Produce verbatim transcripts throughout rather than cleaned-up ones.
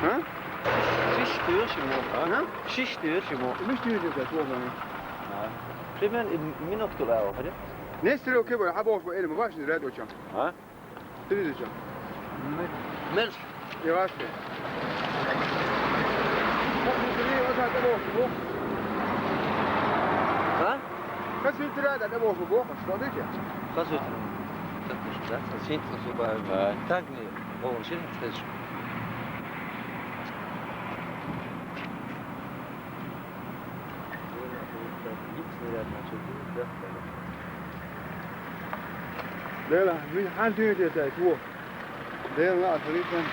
А? Шиш дюйм ши мо. А? Шиш дюйм ши мо. Миш дюйм дюйм дюйм. А. Примерно минут куда его, хотя? Не стрелки, бо, а бо, бо, или мы ваши ряд очень. А? Ты видишь, что? Менш. Я ваши. А? Хас витра да, да, бо, бо, что видите? Хас витра. Так уж, да? Сеть особая. Да. Так не, он сильно, кстати. Lela, mi han dü de de tu. Lela, Afrikan.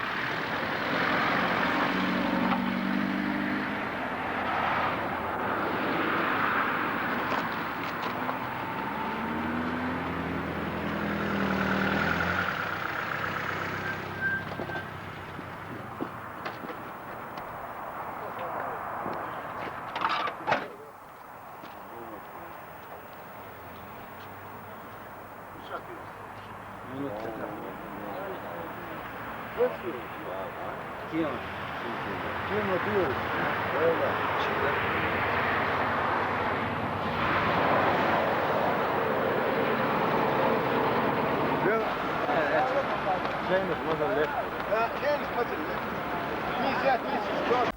James wasn't left. Uh, James wasn't left. He's at least he's gone.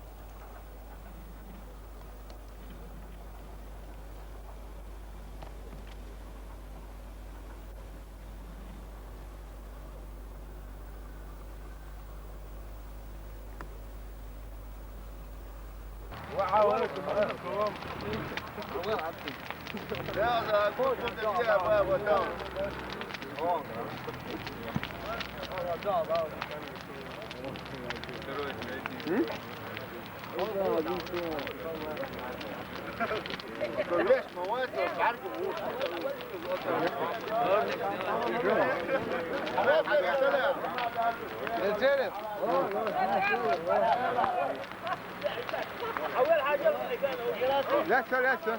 Let's go, let's go.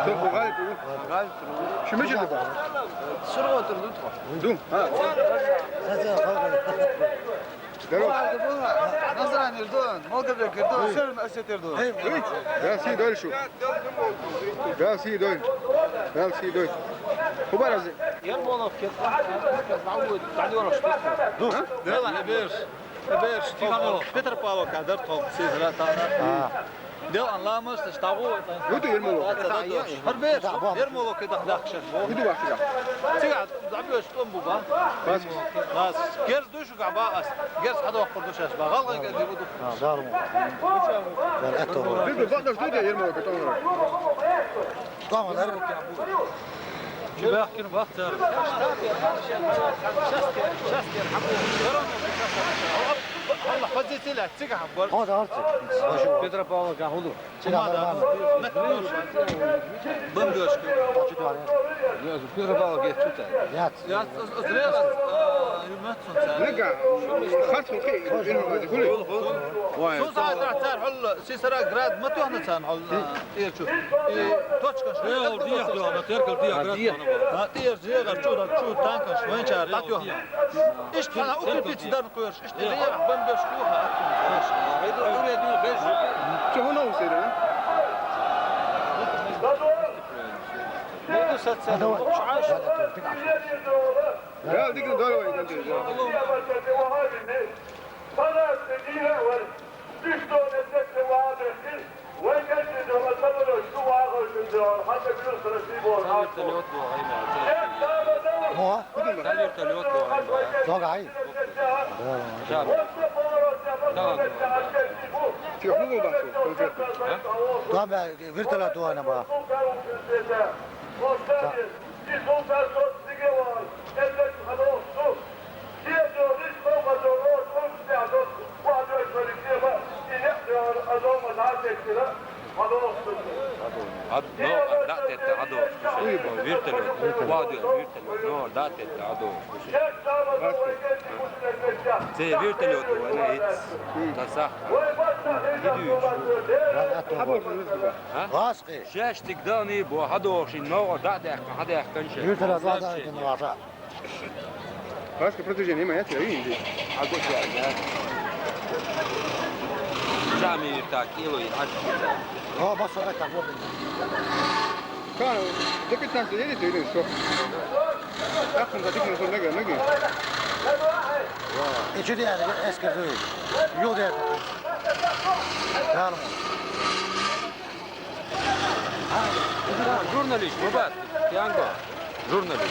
شوف، غالي تقول. غالي تقول. شو مجد؟ شنو هو تردد؟ ها. نصران يردون، مو قبل يردون، شنو مؤسسة يردون؟ إيه. يا سيدي، دول شو؟ يا سيدي، دول. يا سيدي، دول. هو برا زي. يا المولوف كيف؟ كيف معود؟ بعد ورا شو؟ ها؟ لا، لا، بيرش. بيرش. تيجانو. بيتر باولو كادر توب سيزرا تانا. آه. ديو أن لا مش تشتاقو. يدو يرمولو. هر بيرش. يرمولو كده داخشن. يدو واحد. تيجا، دعبيوش توم بوبا. بس. بس. كيرز دوش قبا أس. كيرز حدا وقر دوش أس. بغال غير كده يبدو. آه، دارو. دار أتو. ديدو بقدر تيجا يرمولو كتوم. Tamam, her. Bak, bak. Hadi sile, çık ha, bak. Hadi artık. Petra Paula kahulu. Çık ha, bak. Bum göz. Açık var ya. Ya, Petra Paula geç tut. Yat. Ya, zrela, yürümek. Лига, хатху хи, ин ма дихули. Вай. Сусайда цар хул, сисара град ма тохна цан хул, тир чу. И точка шо. Э, дия, дия, на теркал дия, град. А, тир, дия, чу, чу, танка, швенча, татё. Ишт хана укрепить дар куш, ишт дия, бомбеш ку, ха. Чё, ну, всё, да? Ну, сацар. Реал дикин дорого идёт. Мо? Дог ай. Технология бахшу. Дог бе вертолет дуана ба. Ад-, но, дӀатетта хьадогӀуш гуш. Уй, бо. Вертолёт. Вертолёт. Ваду, вертолёт. Но, дӀатетта хьадогӀуш гуш. Цей вертолёт вана иц. Мм. Тасах. Идуч. Хабар не знаю. А? Ласки. Шаштик дани бо хьадогӀуш, но, дӀадаьккха, хьадаьккха ше. Вертолёт, да, да, да. Паска продвижение има, я тебя видим здесь. А вот я, да. Жами так, илой, аж. О, басса так, вот. Ка, до пятнадцать едете или что? Как он за пятнадцать мега, мега? И что ты, эскер, люди, да, ну. Журналист, Мубат, Янго. Журналист.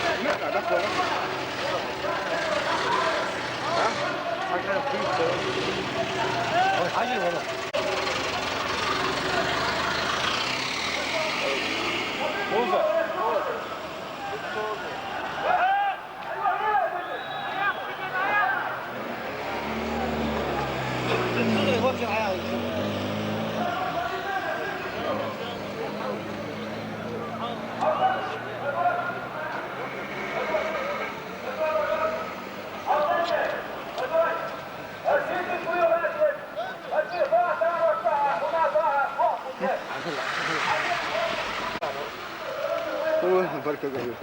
Ой, барка говорю.